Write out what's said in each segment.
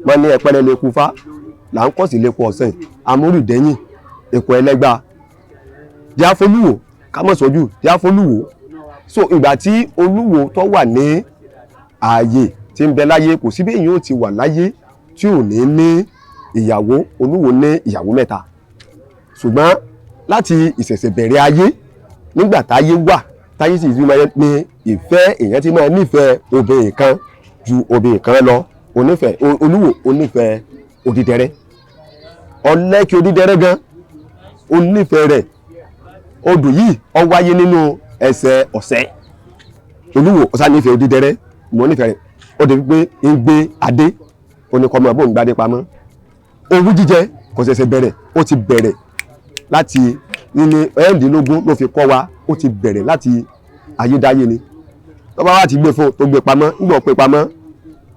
Wọ́n ní ẹ̀pẹ́rẹ́ lè kú fá là ń kọ̀ sí lè kú ọ̀sẹ̀ amúrùdẹ́yìn èkó ẹlẹ́gbà díáfólúwò kámọ̀sọ́jú díáfólúwò. So ìgbà tí olúwo tó wà ní ààyè tí ń bẹ láyé, kò sí bí èyàn ò ti wà láyé tí ò ní ní ìyàwó. Olúwo ní ìyàwó mẹ́ta, ṣùgbọ́n láti ìṣẹ̀ṣẹ̀ bẹ̀rẹ̀ ayé, nígbà táyé wà, táyé sì ti máa ní ìfẹ́, èèyàn ti máa nífẹ̀ẹ́ obìnrin kan ju obìnrin kan lọ. Onífẹ̀ẹ́ olúwo onífẹ̀ẹ́ odídẹrẹ́, ọlẹ́kì odídẹrẹ́ gan onífẹ̀ẹ́ rẹ̀. Odù yìí ó wáyé nínú ẹsẹ̀ ọ̀sẹ̀. Olúwo ọ̀sá nífẹ̀ẹ́ odídẹrẹ́, mọ̀ nífẹ̀ẹ́ rẹ̀, ó di pé ń gbé adé oníkọ́mọ bóun gbadé pamọ́. Owú jíjẹ kò ṣẹ̀ṣẹ̀ bẹ̀rẹ̀, ó ti bẹ̀rẹ̀ láti nínú 16 ló fi kọ́ wa, ó ti bẹ̀rẹ̀ láti ayédáyé ni. Tó bá wà ti gbé fún tó gbé pamọ́, ńgbọ̀ pé pamọ́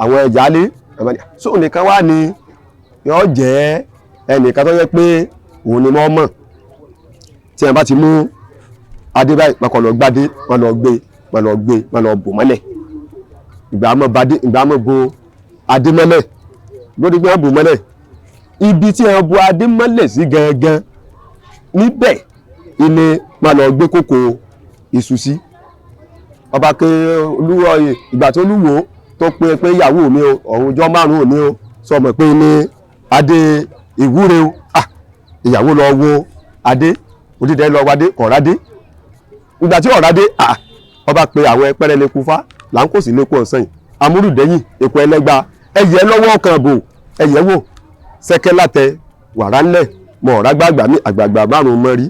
àwọn ẹja lé so nìkan wá ni yóò jẹ́ ẹnìkan tó yẹ pé òun ni wọ́n mọ̀. Tí wọ́n bá ti mú adé báyìí, wọ́n kàn lọ gbadé, wọ́n lọ gbé, wọ́n lọ gbé, wọ́n lọ bò mọ́lẹ̀. Ìgbà mọ́ badé, ìgbà mọ́ bo adé mọ́lẹ̀ lórí pé wọ́n bò mọ́lẹ̀. Ibi tí wọ́n bo adé mọ́lẹ̀ sí gangan níbẹ̀ ilé máa lọ gbé kókó iṣu sí. Ọba ké olúwo, ìgbà tó olúwo tó pé pé ìyàwó mi o, ọ̀hún ọjọ́ márùn-ún òní o, sọ mọ̀ pé ní adé ìwúre o. Ah, ìyàwó lọ wo adé, odídẹ lọ wadé, kọ̀rádé. Ìgbà tí ọ̀rádé, ah, ọba pe àwọn ẹpẹrẹ lè kú fá là ń kò sí lẹ́kọ̀ọ́ ọ̀sán yìí, amúrùdẹ́yìn èkó ẹlẹ́gba, ẹyẹ lọ́wọ́ kan bò, ẹyẹ wò sẹ́kẹ́ látẹ wàrà ńlẹ̀ mọ̀ ọ̀rá gbàgbà mi àgbààgbà márùn-ún mọ́ rí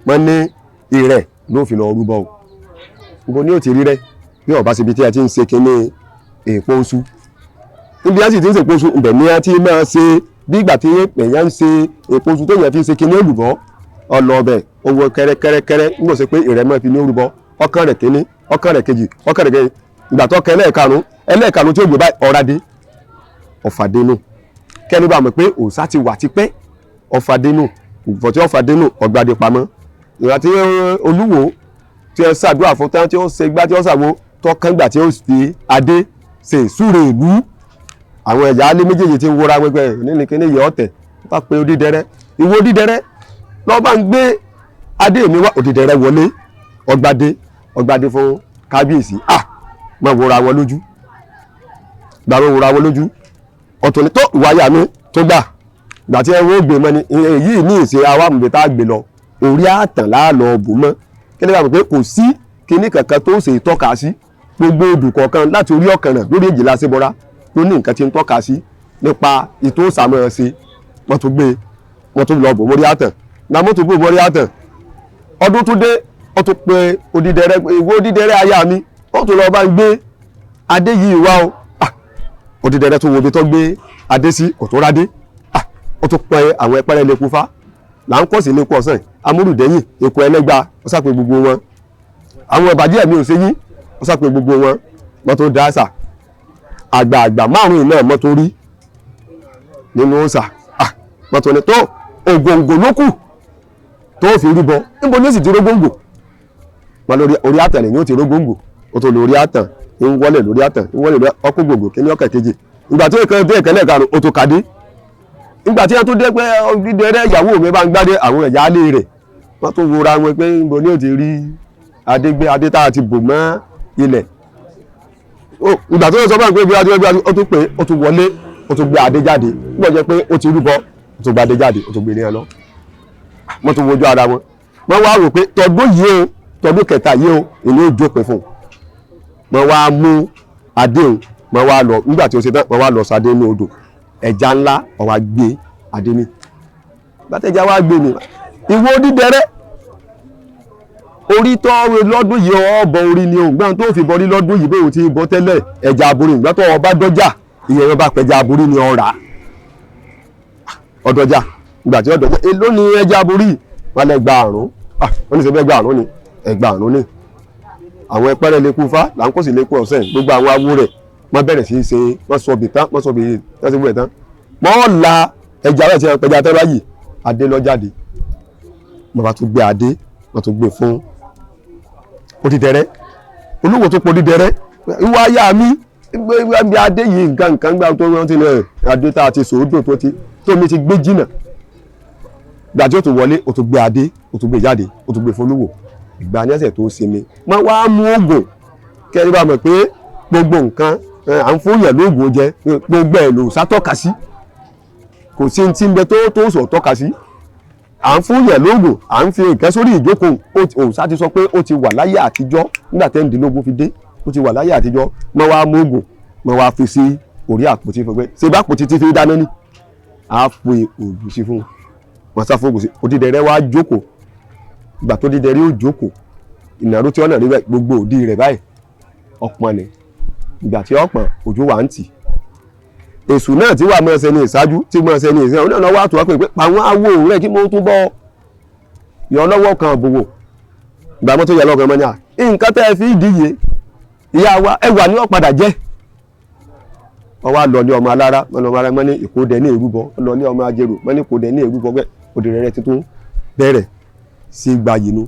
mọ́ ní ìrẹ̀ ló fi lọ rúbọ o. Gbogbo ní òtí rírẹ bí ọba síbi tí a ti ń ṣe kinní èèpo oṣù, níbi a sì ti ń ṣe èèpo oṣù, ibẹ̀ ni a ti máa ṣe bí ìgbà tí èèyàn ń ṣe èèpo oṣù téèyàn fi ń ṣe kinní èlùbọ́. Ọlọ́ọ̀bẹ̀ owó kẹ́rẹ́kẹ́rẹ́kẹ́rẹ́ ń gbọ́sẹ̀ pé ìrẹ́ máa fi ní orúbọ ọkàn rẹ̀ kíní, ọkàn rẹ̀ kejì, ọkàn rẹ̀ kejì. Ìgbà tó kẹ ẹlẹ́ẹ̀karùn-ún, ẹlẹ́ẹ̀karùn-ún tí ó gbé báyìí, ọ̀rádé ọ̀fàdénù. Kẹ́ni bá mọ̀ pé òòṣà ti wà tipẹ́, ọ̀fàdénù ìfọ̀tí ọ̀fàdénù ọ̀gbadé pamọ́. Ìgbà tí olúwo tí ó ṣàdúrà fún tán, tí ó ṣe gbá, tí ó ṣàwo tọkàn, gbà tí ó fi adé ṣe ìsúre ìlú, àwọn ẹ̀yà alẹ́ méjèèjì tí ń wọra wẹ́gbẹ́ nínú kíní yẹ ọ̀tẹ̀ bá pe odídẹrẹ́, ìwọ odídẹrẹ́ lọ́ọ́ bá ń gbé adé mi wá. Odídẹrẹ́ wọlé, ọgbadé, ọgbadé fún kábíyèsí. Ah, máa wọra wọn lójú, gbà wọn wọra wọn lójú. Ọ̀tọ̀ ni tó ìwáyà mi tó gbà gbà tí ẹ wọ́n gbé mọ́ ni èyí ní ìṣe awámùbí tá a gbé lọ orí àtàn láàlọ́ bò mọ́. Kí ni bá pé kò sí kinní kankan tó ṣe ìtọ́ka sí gbogbo odù kọ̀ọ̀kan láti orí ọ̀kànràn lórí èjìlá síbọra ló ní nǹkan tí ń tọ́ka sí nípa ìtò sàmọ́ ṣe. Wọ́n tún gbé, wọ́n tún lọ bò mórí àtàn náà, mọ́tò bò mórí àtàn. Ọdún tún dé, wọ́n tún pe odídẹrẹ́, ìwọ odídẹrẹ́ aya mi, wọ́n tún lọ bá ń gbé adé yìí wá o. Ah, odídẹrẹ́ tó wo ibi tó gbé adé sí, kò tó rádé. Ah, ó tún pe àwọn ẹpẹrẹ lè kú fá là ń kọ́ sí lẹ́kọ̀ọ́ ọ̀sán amúrùdẹ́yìn èkó ẹlẹ́gba, ó sàpè gbogbo wọn. Àwọn ìbàdí ẹ̀mí ò ṣe yín, ó sàpè gbogbo wọn. Wọ́n tó dá àṣà àgbààgbà márùn-ún náà mọ́ tó rí nínú ọ̀sà. Ah, wọ́n tó ní tó ògòǹgò ló kù tó fi rúbọ. Níbo ní ó sì ti rógóńgò wọn? Lórí orí àtàn lẹ́yìn ó ti rógóńgò. Ó tó lórí àtàn, ń wọlé lórí àtàn, ń wọlé lórí ọkọ̀ gbogbo kíní ọkọ̀ kejì. Ìgbà tó ìkan dé ìkẹlẹ̀ karùn-ún, ó tó kadé. Nígbà tí wọ́n tó dé pé dídẹrẹ́ ìyàwó mi bá ń gbádé, àwọn ẹ̀yà alẹ́ rẹ̀ wọ́n tó wora wọn pé níbo ni ó ti rí adé gbé, adé tá a ti bò mọ́ ilẹ̀. Ìgbà tó sọ bá ń pé bí adé bí adé, ó tún pé ó tún wọlé, ó tún gbé adé jáde. Nígbà jẹ́ pé ó ti rúbọ, ó tún gbé adé jáde, ó tún gbé ní ẹ lọ. Wọ́n tún wojú ara wọn, wọ́n wá rò pé tọdún yìí o, tọdún kẹta yìí o, èmi ò jókòó fún un. Wọ́n wá mú adé òun, wọ́n wá lọ. Nígbà tí ó ṣe tán, wọ́n wá lọ sadé ní odò, ẹja ńlá ó wá gbé adé mi. Gbàtẹ́já wá gbé mi, ìwọ odídẹrẹ́ orí tọ́ lọ́dún yìí, ọ̀bọ orí ni òun gbọ́n tó fi bọrí lọ́dún yìí bóun ti bọ́ tẹ́lẹ̀, ẹja aborí. Ìgbà tó ọba dọ́jà, ìyẹn wọn bá pẹja aborí ni ọ̀rà ọ̀dọ́jà. Ìgbà tí ọ̀dọ́jà, èló ni ẹja aborí? Wọn lẹ gba àrùn. Wọn ní sọ fẹ́ gba àrùn ni, ẹgbà àrùn ni. Àwọn ẹpẹrẹ lè kú fá là ń kó sì lè kú ọ̀sẹ̀ gbogbo àwọn awo rẹ̀ wọ́n bẹ̀rẹ̀ sí í ṣe, wọ́n sọ bì tán, wọ́n sọ bì tán, sí gbogbo ẹ̀ tán. Wọ́n la ẹja rẹ̀ ti ẹja tẹ́ báyìí, adé lọ jáde. Wọ́n bá tún gbé adé, wọ́n tún gbé fún odídẹrẹ́. Olúwo tó pọ̀ odídẹrẹ́, ìwọ aya mi, Bí adé yìí, nǹkan nǹkan gbà tó rántí ní adé tá a ti sòódò tó ti tómi ti gbé jìnnà. Ìgbà tí ó tún wọlé, ó tún gbé adé, ó tún gbé jáde, ó tún gbé f'Olúwo. Ìgbà ní ẹsẹ̀ tó sinmi, wọ́n wá mú oògùn kẹ́rin bá mọ̀ pé gbogbo nǹkan à ń fún yàn lóògùn jẹ, gbogbo ẹ̀ lò sátọ́ka sí. Kò sí ti ń bẹ tó sọ̀ tọ́ka sí. À ń fún yàn lóògùn, à ń fi nǹkan sórí ìjókòó, òòṣà ti sọ pé ó ti wà láyé àtijọ́. Nígbà tẹ́ǹdínlógún fi dé, ó ti wà láyé àtijọ́. Wọ́n wá mú oògùn, wọ́n wá fi sí orí àpótí fún pé ṣé bá àpótí ti fi dáná ní á fi oògùn sí fún wọn, sá fún oògùn sí. Odídẹrẹ́ wá jókòó. Ìgbà tó dídẹrẹ́ ó jókòó, ìnáró tí ọ̀nà rí bẹ́ẹ̀, gbogbo òdì rẹ̀ báyìí ọ̀pọ̀n ni. Ìgbà tí ọ̀pọ̀n òjò wà ń tì, èṣù náà tí wà mọ́ọ̀sẹ̀ ní ìṣáájú tí mọ́ọ̀sẹ̀ ní ìṣẹ́ onáà wà tó wá pé àwọn awo rẹ̀ kí mo tún bọ́ yọ lọ́wọ́ kan àbòwò. Ìgbà mọ́tò yẹ lọ́kàn mọ́ ní à nǹkan tẹ́ ẹ fi díye ìyá wa ẹ wà ní ọ̀padà jẹ́. Wọ́n wá lọ ní ọmọ alára, wọ́n lọ ọmọ alára, mọ́ ní ìkódẹ ní èrúbọ, lọ ní ọmọ ajérò, mọ́ ní ìkódẹ ní èrúbọ. Bẹ́ẹ̀ òdìrẹ rẹ tuntun bẹ̀rẹ̀ sí gbayì nu.